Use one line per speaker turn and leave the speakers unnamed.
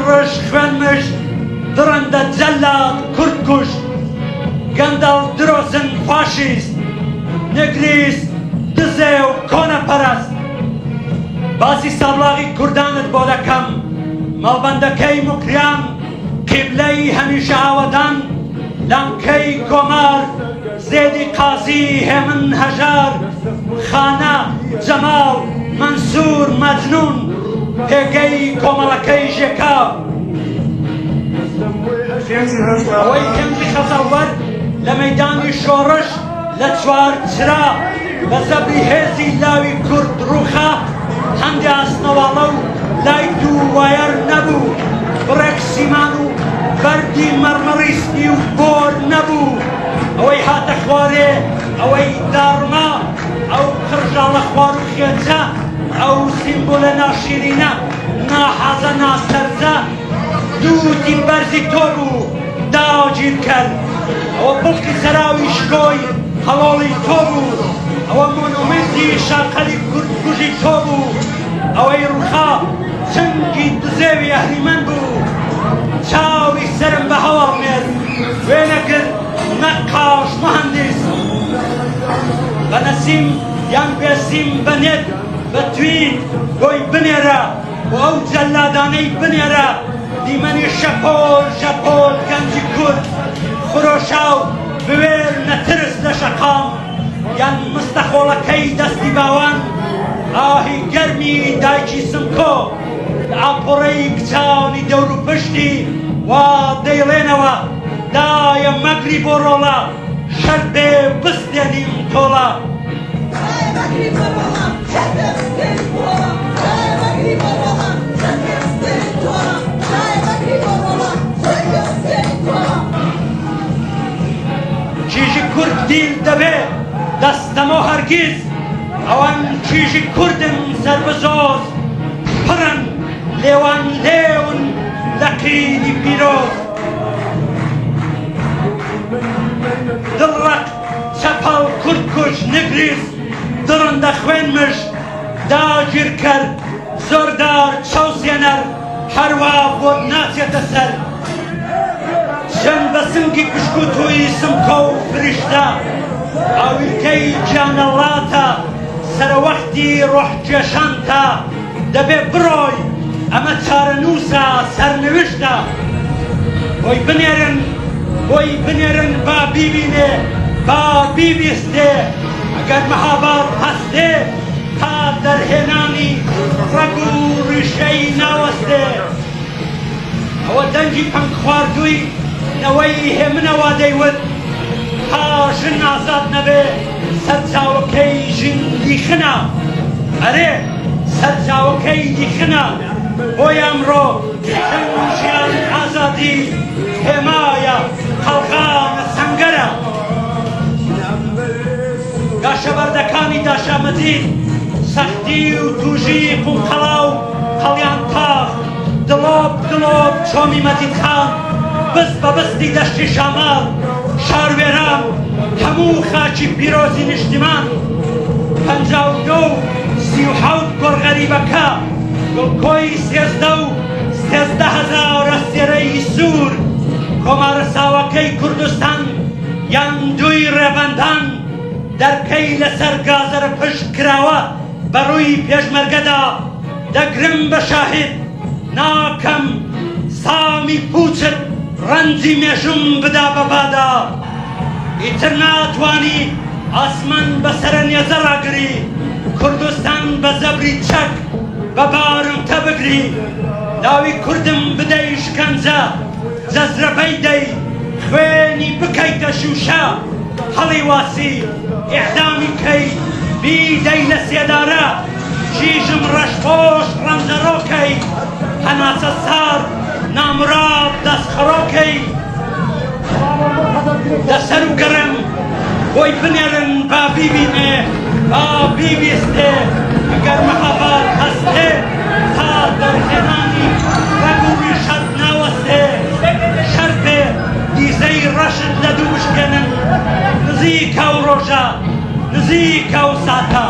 ڕژ خوێنمژ دڕندە جەلاد کوردکوژ گەندەڵ درۆزن فاشیست نگریس دزێو کۆنەپەرست. باسی سابڵاغی کوردانت بۆ دەکەم مەڵبەندەکەی موکریان قیبلەی هەمیشە ئاوەدان لانکەی کۆمار زێدی قازی هێمن هەژار خانە جەماڵ مەنسوور مەجنوون پێگەی کۆمەڵەکەی ژێکاف. ئەوەی گەنجی خەزەڵوەر لە مەیدانی شۆڕش لە چوارچرا بە زەبری هێزی لاوی کورد ڕووخا، هەندێ ئاسنەواڵە و لایت و وایەر نەبوو، بڕێک سیمان و بەردی مەڕمەڕی سپی و بۆر نەبوو، ئەوەی هاتە خوارێ، ئەوەی داڕما، ئەو قڕژاڵە خوار و خێچە، ئەو سیمبولە ناشیرینە، ناحەزە ناسەرزە، دووتی بەرزی تۆ بوو داگیرکەر، ئەوە بڵقی سەراوی شکۆی هەڵۆڵی تۆ بوو، ئەوە مۆنۆمێنتی شاقەلی کوردکوژی تۆ بوو، ئەوەی ڕووخا چنگی دزێوی ئەهریمەن بوو، چاوی سەرم بە هەواڵنێر، وێنەگر، نەقاش، موهەندیس، بە نەسیم یان بێسیم، بە نێت، بە تویت بۆی بنێرە. بۆ ئەو جەلادانەی بنێرە دیمەنی شەپۆل شەپۆل گەنجی کورد خرۆشاو بوێر نەترس لە شەقام یان مستەخۆڵەکەی دەستی باوان ئاهی گەرمی دایکی سمکۆ لە ئاپۆڕەی کچانی دەوروپشتی وا دەیڵێنەوە دایە مەگری بۆ ڕۆڵە شەرت بێ بستێنیم تۆڵە.
دایە مەگری بۆ ڕۆڵە شەرت بێ بستێنیم تۆڵە دایە مەگری بۆ ڕۆڵە شەرت بێ بستێنیم تۆڵە دایە مەگری بۆ ڕۆڵە شەرت بێ بستێنیم تۆڵە.
کیژی کورد دیل دەبێ دەستەمۆ هەرگیز ئەوان کیژی کوردن سەربزۆز پڕن لێوان لێون لە قینی پیرۆز. دڵ ڕەق چەپەڵ کورد کوژ نگریس دڕندە خوێن مژ داگیرکەر زۆردار چەوسێنەر هەروا بۆت ناچێتە سەر چەند بە سنگی پشکوتووی سمکۆ و فریشتە ئاویلکەی گیانەڵاتە سەرەوەختی ڕۆح کێشانتە دەبێ بڕۆی ئەمە چارەنووسە سەرنوشتە بۆی بنێرن بۆی بنێرن با بیبینێ با بیبیستێ ئەگەر مەهاباد هەستێ تا دەرهێنانی ڕەگ و ڕیشەی ناوەستێ ئەوە دەنگی پەنگخواردووی نەوەی هێمنە وا دەیوت تا ژن ئازاد نەبێ سەرچاوەکەی ژین لیخنە ئەرێ سەرچاوەکەی لیخنە بۆیە ئەمڕۆ ژن ژیان ئازادی هێمایە قەڵغانە سەنگەرە گاشەبەردەکانی داشا مەجید سەختی و توژی قومقەڵا و قەڵیان تاخ دڵۆپ دڵۆپ چۆمی مەجید خان بست بە بستی دەشتی شامار شار وێران هەموو خاکی پیرۆزی نیشتیمان 59 و 37 گوڕ غەریبەکە گوڵکۆی 13 و 13 هەزار ئەستێرەی سوور کۆمارە ساواکەی کوردستان یان دووی ڕێبەندان دەرکەی لەسەر گازەرە پشت کراوە بە ڕووی پێشمەرگەدا دەگرم بە شاهید ناکەم سامی پوچت ڕەنجی مێژوم بدا بە بادا ئیتر ناتوانی ئاسمان بە سەرە نێزە ڕاگری کوردستان بە زەبری چەک بە بارمتە بگری لاوی کوردم بدەی شکەنجە جەزرەبەی دەی خوێنی بکەیتە شوشە هەڵیواسی ئیعدامی کەی بیدەی لە سێدارە چیژم ڕەشپۆش ڕەنجەڕۆکەی هەناسە سارد ناموراد دەستخەڕۆکەی لەسەر و گەڕێم بۆی بنێرن با بیبینێ با بیبیستێ ئەگەر مەهاباد هەستێ تا دەرهێنانی ڕەگ و ڕیشەت ناوەستێ شەرت بێ دیزەی ڕەشت لە دوو بشکێنن نزیکە ئەو ڕۆژە نزیکە ئەو ساتە.